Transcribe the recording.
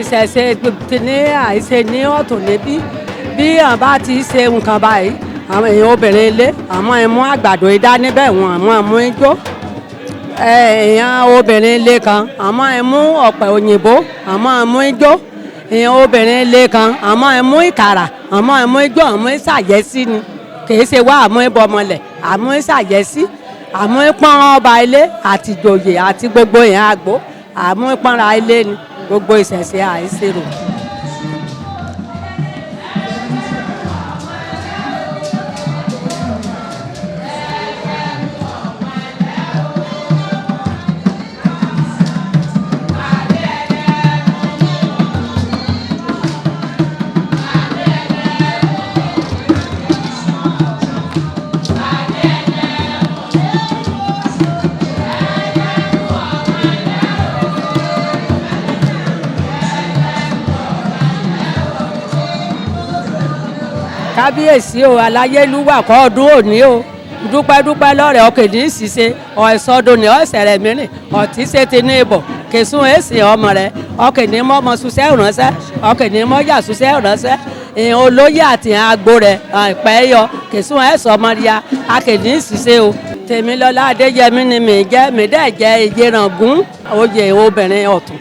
Ìṣẹ̀ṣe ti ní àìṣe ní ọ̀tún níbí. Bí àwọn bá ti ṣe nǹkan báyìí, àwọn èèyàn obìnrin ilé àmọ́ ẹ mú àgbàdo idá níbẹ̀, wọn àmọ́ mú ijó. Èèyàn obìnrin ilé kan àmọ́ ẹ mú ọ̀pẹ̀ òyìnbó, àmọ́ ẹ mú ijó. Èèyàn obìnrin ilé kan àmọ́ ẹ mú ìkàrà, àmọ́ ẹ mú ijó, àmọ́ ìṣàyẹ́sí ni. Kì í ṣe wá àmú ìbọmọlẹ̀, àmú ìṣàyẹ́sí, àmú ìpọ́n ọba ilé àti ìjòyè àti gbogbo èèyàn àgbo, àmú ìpọ́nra ilé ni gbogbo ìṣẹ̀ṣe àìṣerò. Kábíyèsí o, aláyélúwà, kọ́ ọdún òní o. Dúpẹ́ dúpẹ́ lọ́rẹ̀ ọkẹ́ ní ìṣiṣẹ́ ọ̀ẹ́sọdún ní ọ̀sẹ̀ rẹ̀ mìíràn ọ̀tí ṣe ti ní ibọ̀ kẹsùn èsì ọmọ rẹ̀ ọkẹ́ ní mọ́mọ́ ṣiṣẹ́ ìránṣẹ́, ọkẹ́ ní mọ́yà ṣiṣẹ́ ìránṣẹ́, ìhàn olóyè àti ìhàn agbo rẹ̀ ìpẹ́ yọ kẹsùn ẹ̀sọ́ ọmọdéya akẹ́ ní ìṣiṣẹ́ o. Tèmilọ́lá Adéyẹmí ni mi jẹ́, mi dẹ̀ jẹ́ Ìjẹ̀ràngún oyè obìnrin ọ̀tún.